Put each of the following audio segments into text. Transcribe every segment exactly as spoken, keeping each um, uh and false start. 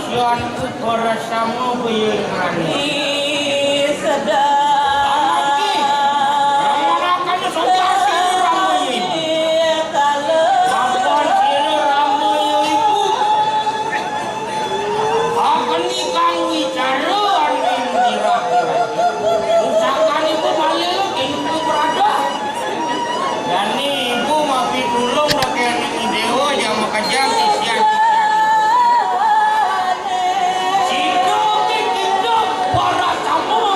Tuan ku para sama baya ngrani. Ih, sedap. Amargi, ramanakan saudara sira rama ibu. Kala. Sampun sira rama ibu. Akeni kang wicara aning kira-kira. Usakan ibu malih ibu berada. Jani ibu mapitulung rakyat dewa jang makejang sisian-sisian. Sida ki kita para sama.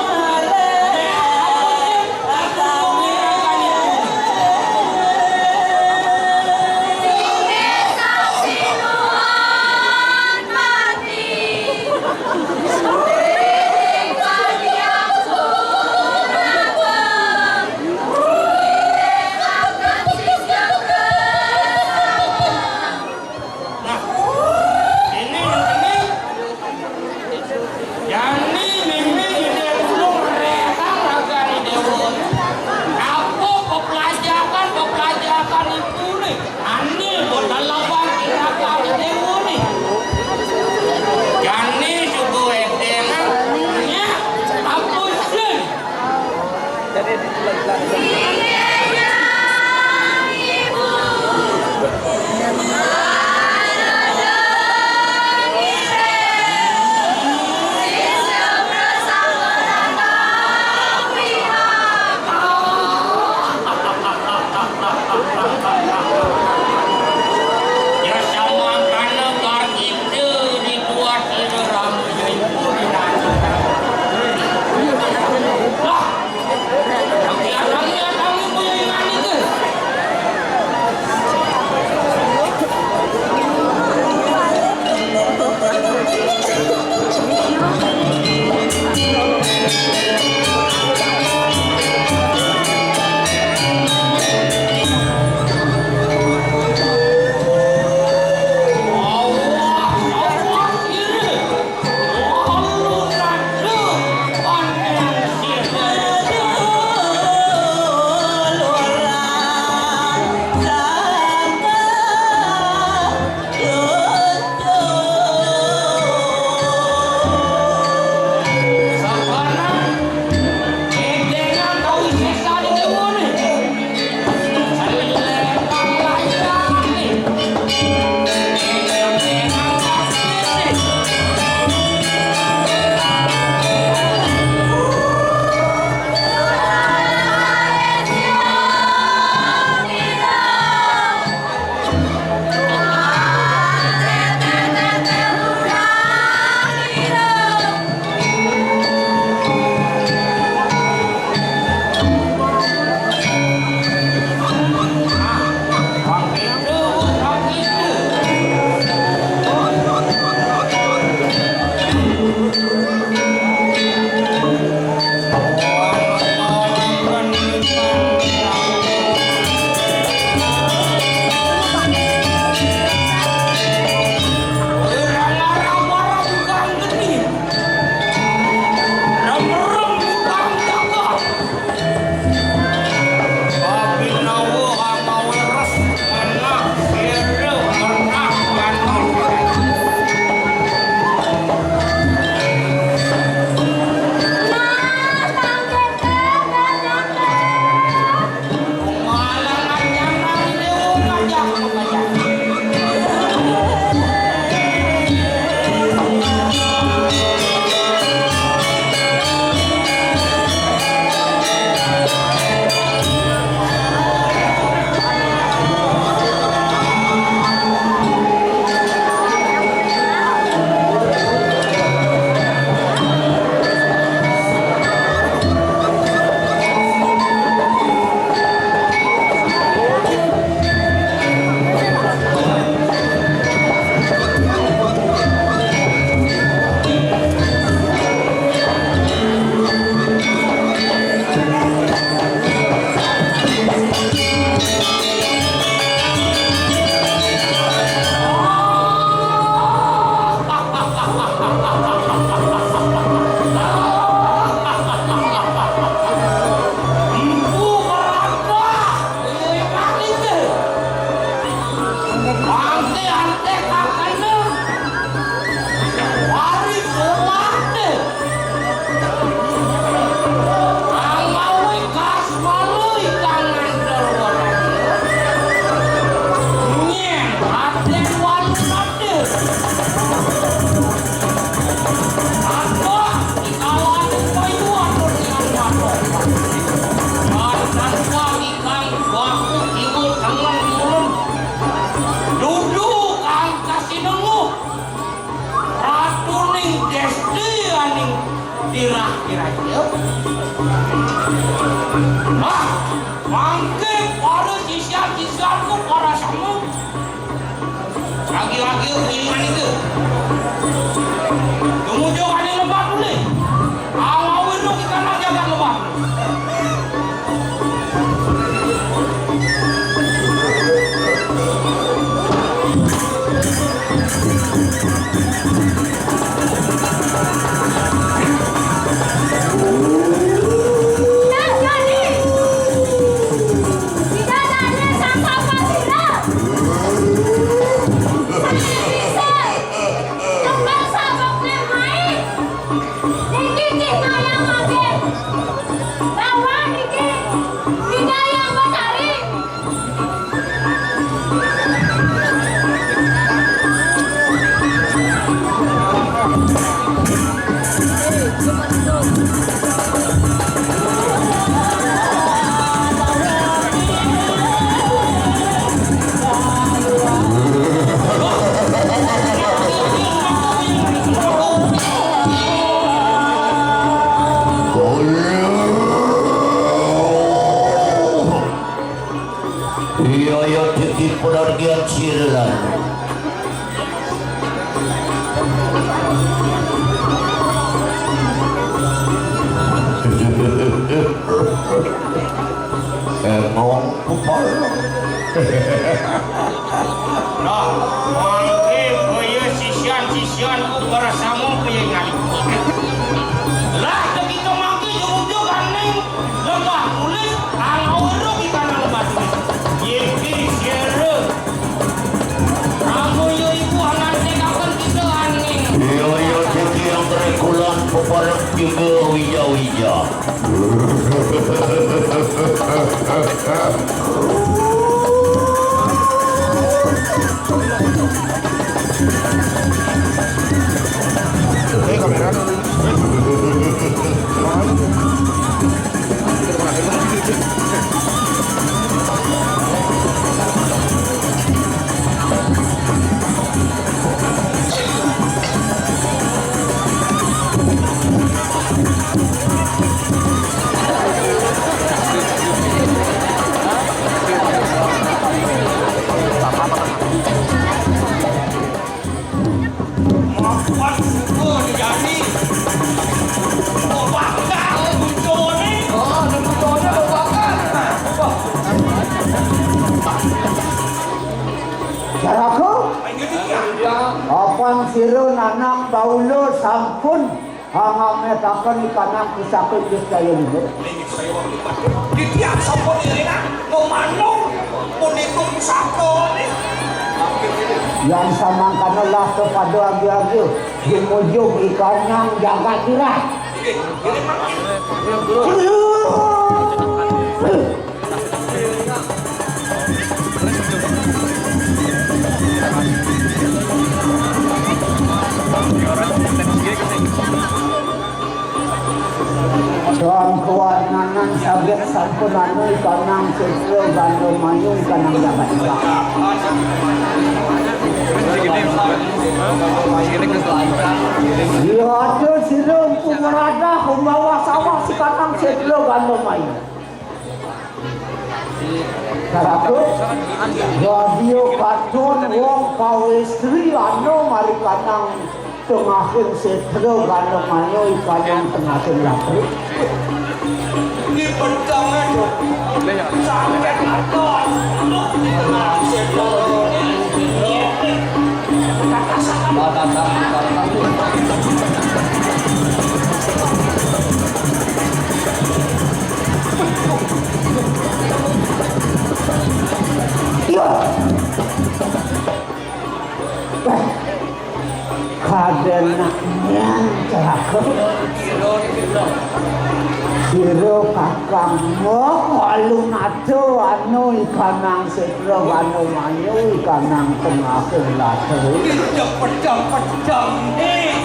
Nek apa sih? Aku ngirakan ibu. Nah, ini yang penting. Jani mimih ide tulung rehang ragane dewa. Apa pepelajaran, pepelajaran ibu ni? Ane buat lalawan ragane dewa ni. Jani subuh edengan. Nya, apa sih? Ya, samangkana kar kita dibuat ira rama ibu di. Wah, Akhir pengiriman itu. Kemudian ada lebat boleh. Awal itu kita nak jaga lebat. Iya, iya, titip pengertian sirelan. Emang kepala. Nah, mangke kaya sisian-sisian ku bersama kaya nyali. Lah, begitu mangke jujur gandeng lembah tulis, angau di tanah lembah tulis. Yeki sira. Kamu yo iku anak sing kapan kita aning. Iya, iya, siki yang berekulan peparek juga wija-wija. Mapan suka dijadi. Mau bakal buncone. Oh, ada buncone mau bakal. Caraku? Ayo dia. Apan sira nanang baula sampun Pangametaken ikanang pusaka Gus Jaya Lima. Titiang sampun iringan memanung puniku pusaka. Yang samangkana lah kepada agi-agi, jumujug ikanang jagat sirah. Soang kuat nanan saget sampun anu ikanang sestra ganda mayu ikanang jabat iwak. Iya ada sira empu meradah umbawa sawah si kanang sestra ganda mayu. Saraku, radio katon wong kawistri anu mari kanang tengahing setra gana mayu ikanang tengahing lapri. Di pentangan sampai atas di tengah setra. Iya. Kadén nak nyang celaka. Sira kakang moh walu nata anu ikanang setra gana mayu ikanang tengah lata. Pedang-pedang ni.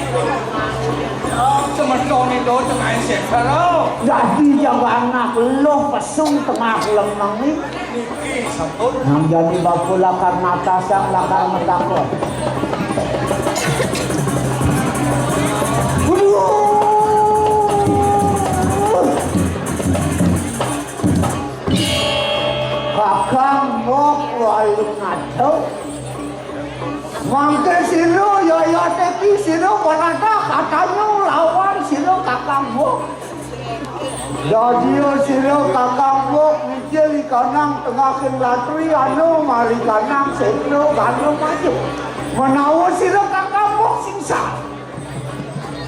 Semeton itu tengah setra. Dadi jaganak luh pesung tengah lemeng ni. Nang jani bapa lakar natasang lakar matakon. Kakang mok walu nata. Mangké sira yayat iki sira pada katanya lawan sira Kakang Mbok. Dadi sira Kakang Mbok mijil ikanang tengahing latri anu mari kanang sétra gandum maju. Menawa sira Kakang Mbok sing sah.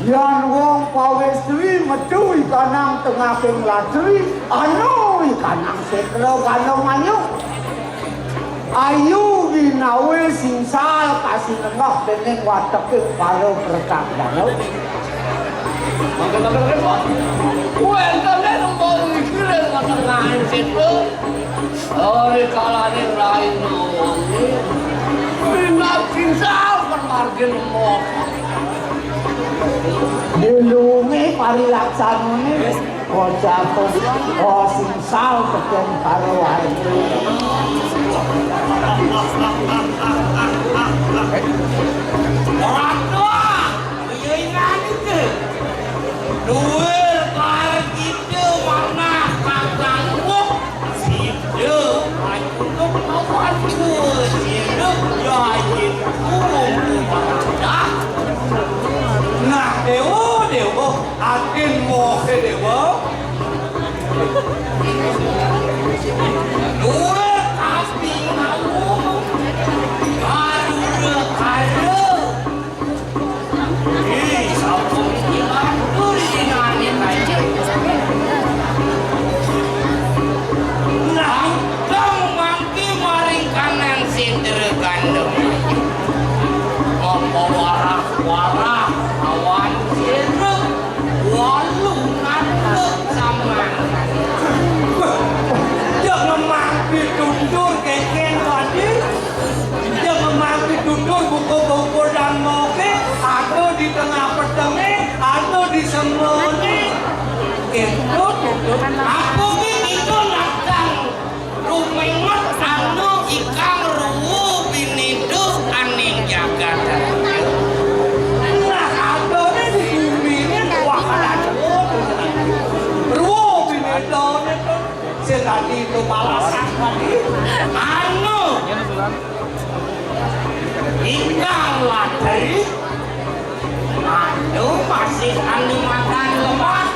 Yan wong pawéstri metu ikanang tengahing latri, anu ikanang sétra gandum ayu. Ayu ginawé singsal kasinengah déning wateking para perkang danau. Wénten ing rembang iki ring tengahing sétra. Ora kalaning raina wengi. Minab singsal permargin moh. Dilungi parilaksanané, bocah to, oh, singsal tekén karo warga. Ora tua, iya ingan itu. Duwe karo kita manah kakangmu. Sida acutuk awanku, sida yayin kuwung kumarada. Nah, dewa, dewa, atin mohe dewa. Duwe tapi ngawung, karura kara. Ih, sampun diatur dinane kaya. Nangkang mangke maring kanan sendra gandum. Apa warah-warah awan sendra walu ngantuk samang. Jangan mangke tutur keken tadi. Yang ngemati tutur buku-buku dan moke, ada di tengah petenge, ada di semene. Itu tutur. Aku ki itu nantang rumenget anu ikang ruwu binidu aning jagat. Nah, ada di bumi ini wah ada ruwu binidu itu. Sing dadi itu balasan tadi. Anu. Ikang latri. Aduh, masih ane madan lemah.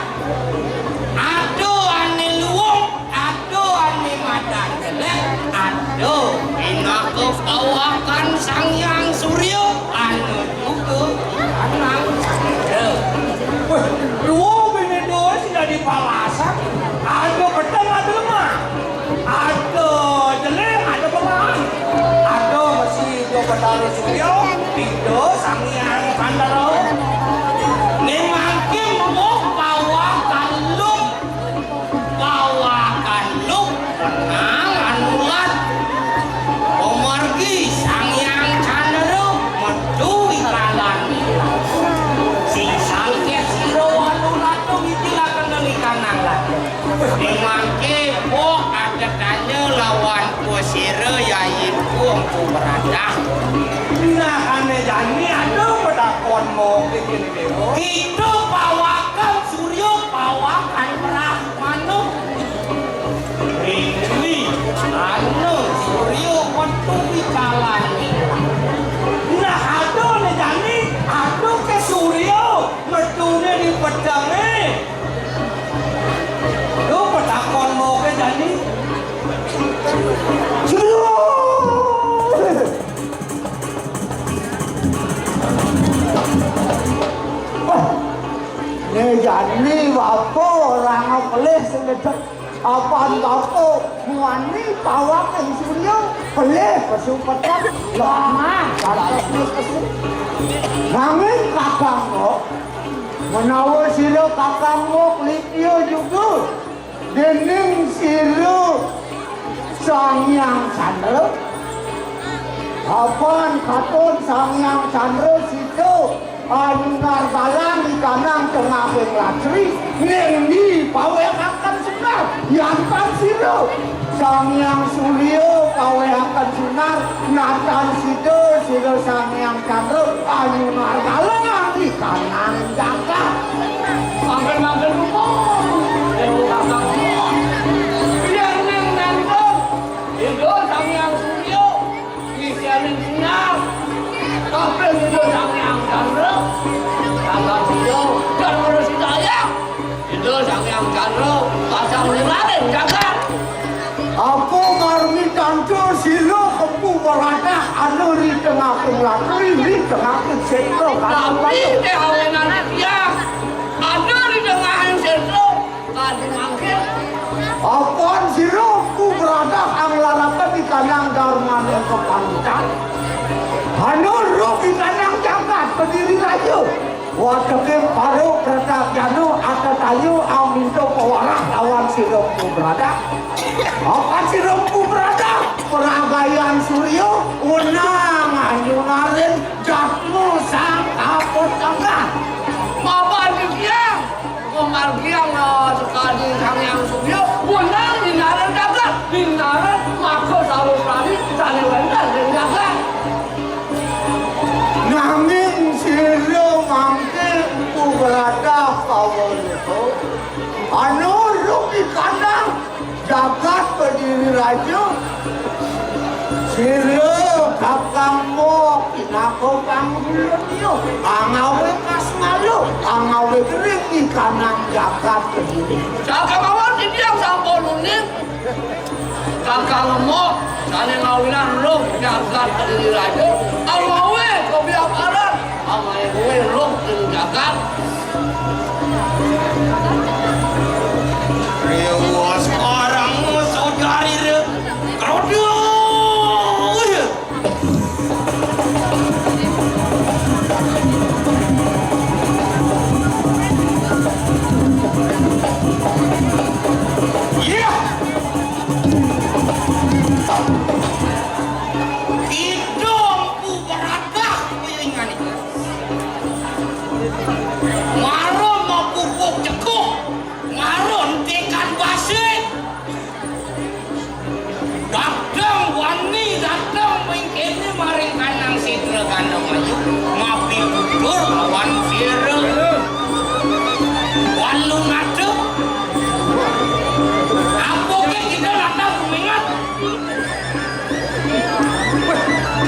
Aduh, ane luwung. Aduh, ane madan jelek. Aduh, pinaka pawakan Sang Hyang Surya. Anu juga Anang Candra. Wah, dua bini dua sudah dipalasak. Ada peteng, ada lemah. Ada jelek, ada belah. Ada masih Ida Betara Surya, Ida Sang Hyang Candra. Ning mangke mbuh pawakan luk, pawakan luk, tenang anulat. Pemargi Sang Hyang Candra metu ing kalan. Sing sangkeh sira walu ratu ngitilaken ing kanang latu. Ning mangke, mbok atetanya lawan kusira yayin kuwung ku beradah. Nah, ane jani ada pedakon mo kene dewa. Itu pawakan surya, pawakan Brahmana. Ringli, anu surya metu di kalane. Nah, ada ane jani, ada ke surya. Metune di pedenge. Lho, petakon moke jani. Wah, ne jani bapa ora ngeplih sing gedhe. Apan bapa muani pawak ing surya, pelih pesu petak, lemah, kantos pesu. Nanging kakang kok, menawa sira kakang kok litya juga, dening sira Sang Hyang Candra, apan katon Sang Hyang Candra sida Anunar balang ikanang tengahing latri, ngendi pawehaken sunar, yantan sira. Sang Hyang Surya pawehaken sunar, natan sida, sira Sang Hyang Candra, anunar balang ikanang jagat. Mangken-mangken rupa, dewa kakang. Biar nang nangkep, Ida Sang Hyang Surya, isianing sunar. Latri di tengah setra. Tapi kawinan dia ada di tengah setra. Kadang mangkin. Apan sira Mpu Beradah anglarapan di kandang darmane kepangitan. Anu ruh di kandang jagat Kediri Raja. Wateking para pratajana atetaya aminta pawarah lawan sira Mpu Beradah. Apan sira Mpu Beradah, pragayan surya, wenang anyunarin jatmu sang kapet tengah. Mapan titiang, pamargiang, eh, sekadi Sang Hyang Surya, wenang nyinarin jagat, nyinarin maka sarwa prani sane wenten ring jagat. Nanging sira mangke Mpu Beradah Pawalita, anu ruh di kandang jagat Kediri Raja. Sira kakang Mbok pinaka panghulun ya, angawe kasmala, angawe gering di kandang jagat Kediri. Sakamawon titiang sampun uning. Kakang Mbok sane ngawinan ruh jagat Kediri Raja, angawe kabiaparan, angawe ruh ing jagat. Rewas parang saudari re. Krodo. Iya. Kidung ku beradah kuyingane. Maro mapupuk cekuh, maro entikan basik. Dateng wani, dateng mengkene maring kanang sidra gandeng ayu, mapitutur awan sira. Walu ngadep. Apa ke kita dateng kumingat?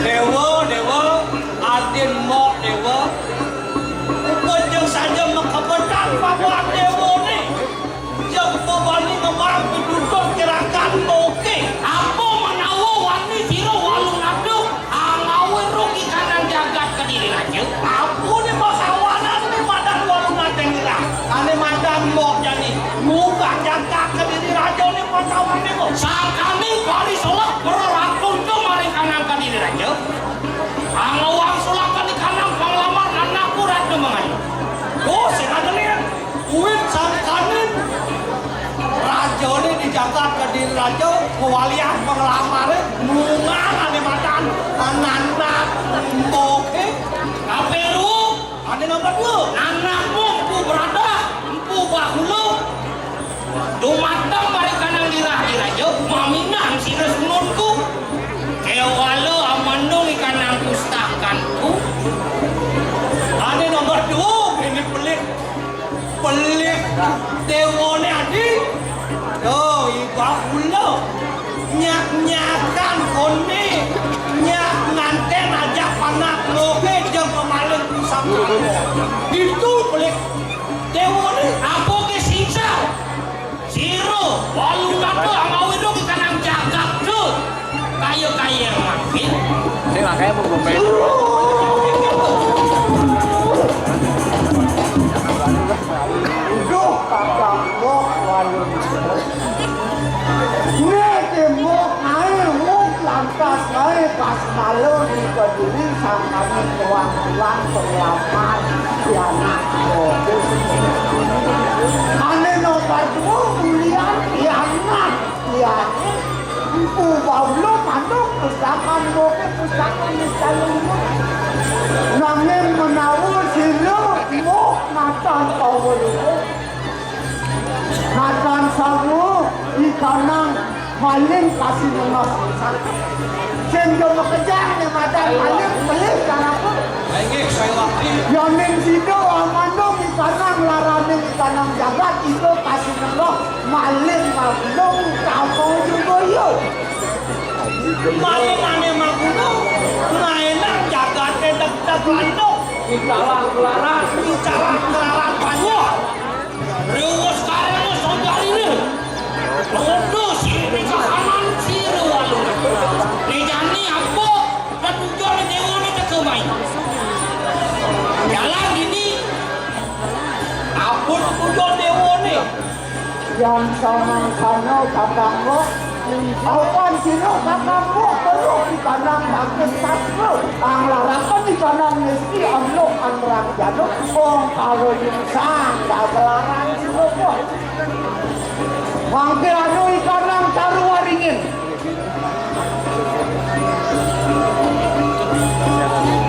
Dewa, Dewa, adin mok Dewa. Upajeng saja makepetan pabuan Dewa ni. Yang bebani ngemang piduduk gerakan moke. Apa menawa wani sira walu ngadep? Angawe rugi kanan jagat Kediri Raja. Apa ni pasawanan ni madan walu ngadep ngira? Ane madan mbok jani. Ngubah jagat Kediri Raja ni pasawane kok. Sangkane kari solak berlaku tu mari kanan Kediri Raja. Angawang sulakan di kanan panglamar anakku Ratna Mangani. Oh, sing ada ni. Kuwi sangkaning rajane di jagat Kediri Raja, kewalian penglamare mungan ane madan anak mboke. Kaperu, ane nomor dua. Anakmu Mpu Beradah, Mpu Bahula. Dumateng mari kanang dirah diraja, maminang sira sununku. Kewala amandung ikanang pustakanku. Ane nomor dua, ini pelit. Pelih dewane adi. Yo, iba kula. Nyak-nyakan kone. Nyak nganten ajak panak loke jeng pemaling pusaka. Itu pelih dewane. Apa ke singsar? Sira, walu kata angawe dong ikanang jagat tu. Kaya-kaya mangkin. Sing makanya mau gombal. Duh, kakang mbok walu. Nek mbok ae mbok lantas ae pas malu di Kediri sangkane tuan-tuan penglamar di anak mbok. Ane nomor dua mulian di anak. Iya, Mpu Baulo manuk pustakan mboke pustakan di salungut. Nanging menawa sira mok natan Baulo. Natan sangu ikanang maling kasih nengah. Sing yo makejang ne madan maling pelih karapun. Inggih, saya wakti. Yaning sida amandung ikanang laraning ikanang jagat ida kasih nengah. Maling maglung kamu juga yo. Maling ane maglung, maenang jagate deg-deg landung. Bicara kelaran, bicara kelaran banyak. Riwes karena saudari ini. Rodo sini kahanan sini walu. Ini jani apa? Ketujuan dewa ini Yan samangkana Kakang Wok, apan sira Kakang Wok perlu di kanang bagus sastra, ang larapan di kanang mesti amluk anrang jaduk, ong karo yungsang dagelarang sira Wok. Mangke anu ikanang taru waringin.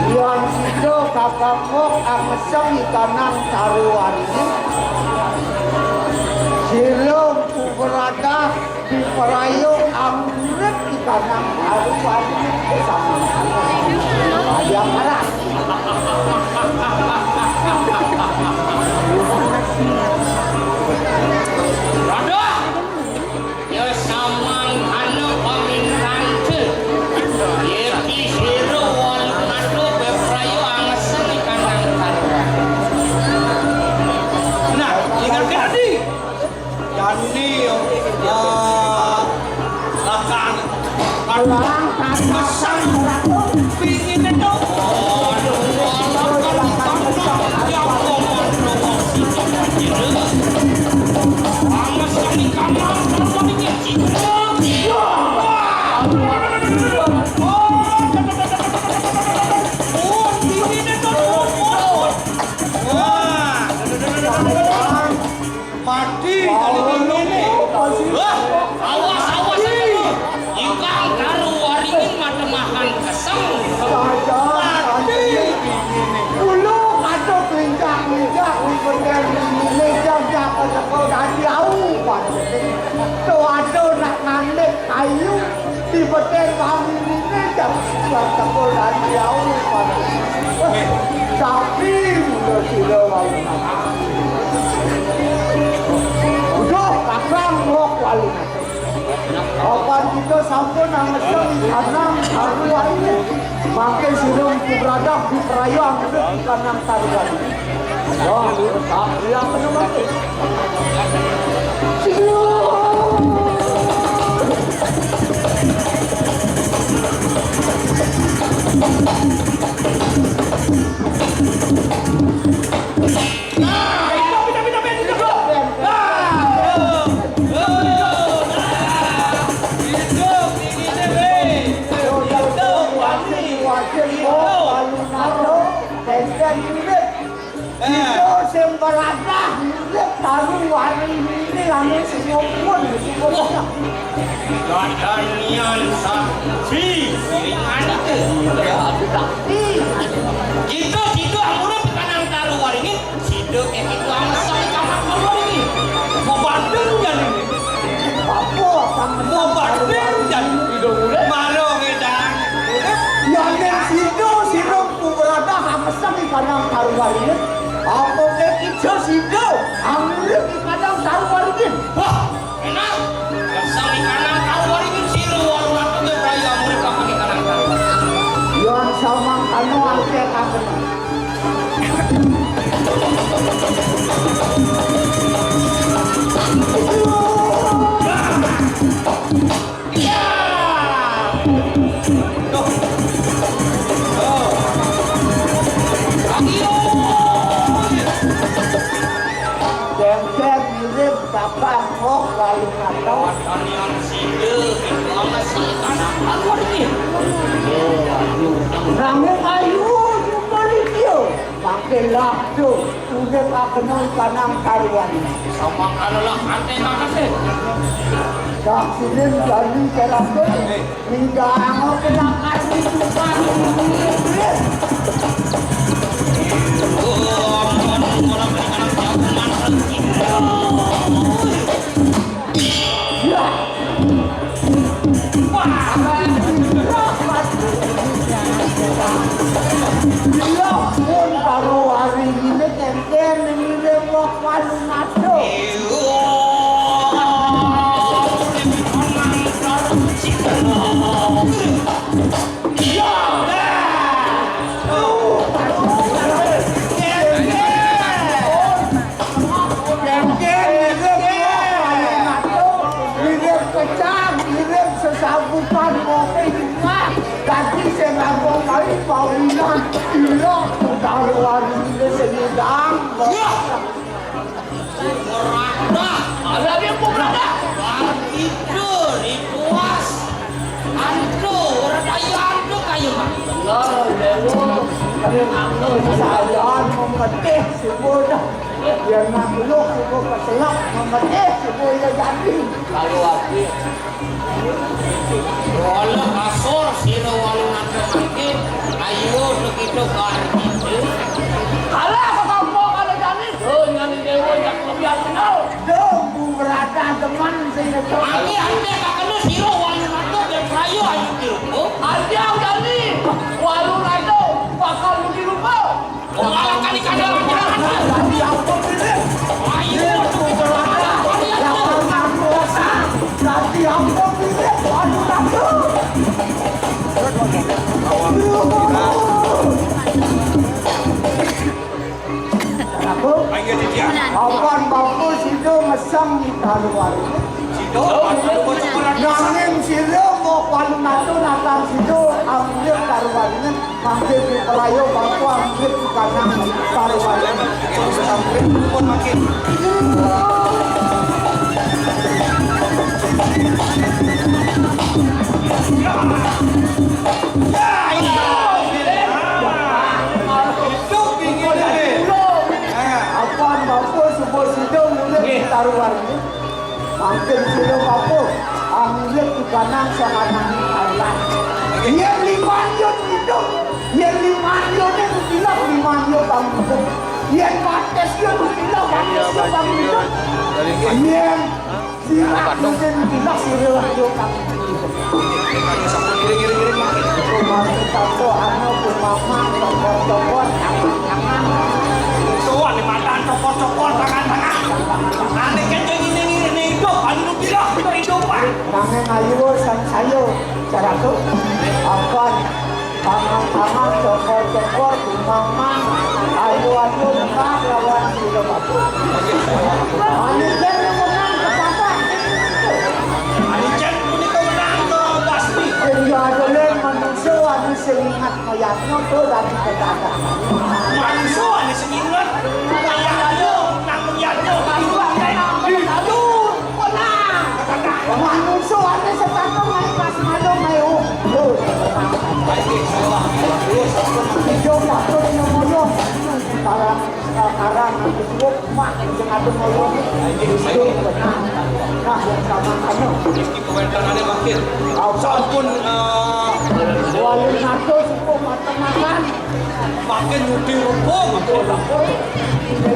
Yan sida Kakang Wok amesem ikanang taru waringin. Sira Mpu Beradah diperayung angurip ikanang taru waringin. Ayam arah. Aduh! Ya samangkana paminanca. Yéti sira walu madu beprayu angeseng ikanang taru. Nah, ingatke tadi. Jani, ya, lakang. Lakang, lakang. Pingin itu. Waduh, waduh, waduh. Mati kali ini. Wah, awas, awas, awas. Ingkang taru waringin matemahan keseng. Mati. Ulu kado kelincak-kelincak, wiweden ini, jak-jak, kecekel, dadi au, Pak. Tuh, aduh, nak ngandik kayu, dibeden wangi ini, jak, jak, kecekel, dadi au, Pak. Tapi, udah sila, lalu. Udah, kakang, ngok, lalu. Apan kita sampun angeseng ikanang taru waringin. Mangke sira Mpu Beradah diperayung angurip ikanang taru waringin. Wah, tak pria kena mati. Nah, itu, itu, itu, itu, itu. Nah, itu, itu, nah. Itu, ini, ini, weh. Itu, wani. Itu. Enten mirip. Eh. Itu sing beratah mirip taru waringin anu sing pun, sing pun. Wah. Kadanian saksi, ringan itu. Kita, kita angurip ikanang taru waringin, sida kek itu angeseng ikanang taru waringin. Bebanding jan ini. Apa, apa? Bebanding jan. Mara ngedang. Ya, nek sida, sira Mpu Beradah angeseng ikanang taru waringin. Apa kek kita sida angurip ikanang taru waringin? Wah, enak. Yang sami kanang tahu hari ini siru warung aku tuh kayak kamu di pakai kanang tahu. Yang sama kamu angke kamu. Ya. Tuh. Tuh. Ayo. Dempet mirip Kakang Wok lalu ngato. Watonian sida, lama sih, anak awon iki. Nanging ayu, cuma iki yo. Makin lah, tuh, udah kakeno kanang karuan. Sama kalah ante makasih. Dak sinin jani keraton. Ninggang oke dak kasih tukang. Iya, pun karo hari ini kenten ini wong paling adoh. Mirip kecang, mirip sesabutan, ngopi juga. Dadi sing nganggo kain pawinan, iya, udah luar ini sing ngidang. Wah! Ora, wah! Ada dia pun berada. Itu, di puas. Antu, ora daya antu kayu mah. Bener, Dewa. Tapi antu bisa aja mau ngeteh, si bodoh. Biar makhluk, si bodoh keselak, mau ngeteh, si bodoh jadi. Kalau aku Wala kasor sira walu nata mangke, ayo begitu bar gitu. Alah, kok kamu kalau jani? Oh, nyani dewa jak lebih kenal. Dong, ku berada teman sing ngetok. Ati ati kakene sira walu nata dan rayo ayu tiruku. Ati jani, walu nata bakal mudi lupa. Wah, kali kada lancar. Dadi apa pilih? Ayo, dadi apa pilih? Ayo, dadi apa pilih? Aduh, aduh. Aku, ayo, dia. Apan bagus itu mesang di karuan. Nanging sira mau paling atuh natang sida ambil karuan. Mangke dipelayo bangku ambil kanang paruwayan. Sampai pun makin. Ya, iya. Hidup ini. Apan bangku subuh sida mulih taruhan. Mangkin sira papuh, anggit ikanang samanani Allah. Yen liman yo hidup, yen liman yo ning bilang liman yo kang hidup. Yen pates yo bilang pates yo kang hidup. Yen sirah yo bilang sirah yo kang hidup. Rumah tetangga anu rumah mang, tokor-tokor, tangan-tangan. Tuan di mata tokor-tokor, tangan-tangan. Ane kencing ini, ini, ini hidup, anu bilang, hidup, hidup, Pak. Nanging ayu sang sayo, caraku. Apan, tangan-tangan, tokor-tokor, rumah mang. Ayu-ayu, lengkap lawan hidup aku. Ane jen menang ke papa. Ane jen punika menang ke pasti. Sing diadolen manusia anu sing ingat mayatnya tuh dadi kedatangan. Manusia anu sing ingat mayatnya, nang mayatnya. Aduh, menang. Manusia anu setata main pas malam main. Oh, oh. Hidup takut yang moyo. Sekarang Nah, karang aku suwuk, mak, sing atuh ngoyo. Nah, yang sama anu. Iki komentarane makin. Sampun, eh, walu nato suku makan-makan. Makin nyudi rupa, makin rupa.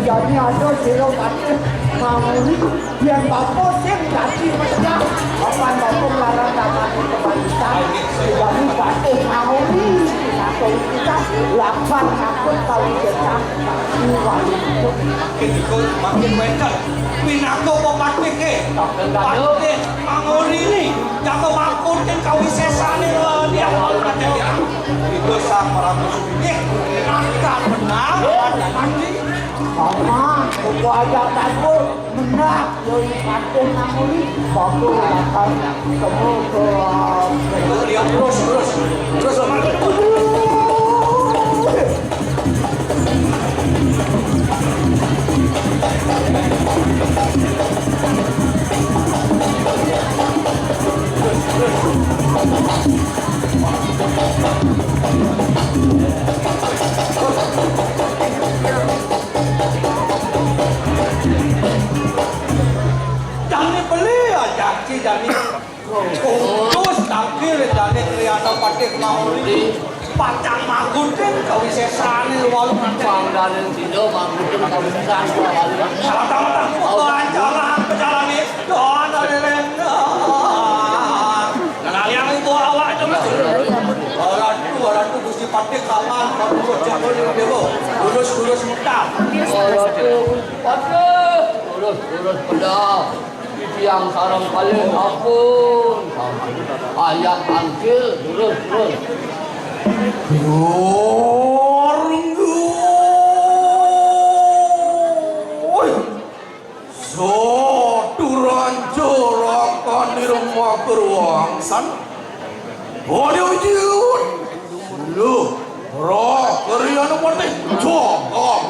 Jadi ada sira patih mamuni, yen bapa sing dadi pecah. Papan bapa larang dapat kepangitan. Jadi patih mamuni, satu kita lapan takut kali pecah. Makin iku, makin wénten. Pinaka pepatihé. Patih Manguri ni, jaga makutin kawisésane, eh, dia malu raja dia. Itu Sang Prabu Suwingih, akan menang, akan mati. Sama, buku aja takut, menang. Yoi, Patih Manguri, bagus, akan ketemu ke, eh, terus, terus, terus, terus. Jani beli ya, janji jani. Utus tangkil dane Triana Patih Mahuri. Pacang magutin kawisesane walu pangdaning dina magutin kawisesan walu. Salah-salah aku pejalan pejalane. Doa dari rena. Kenalian itu awak itu, Mas. Ratu, Ratu Gusti Patih Kamal, Ratu Jago Dewa. Lurus, lurus mutar. Ratu Patih, lurus, lurus pedal. Titiang sareng kalih ampun. Ayah angkil, terus, terus. Woi. Saturan jarakan di rumah keruangsan. Waduh, jut. Lu, roh, kerian apa nih? Jokong.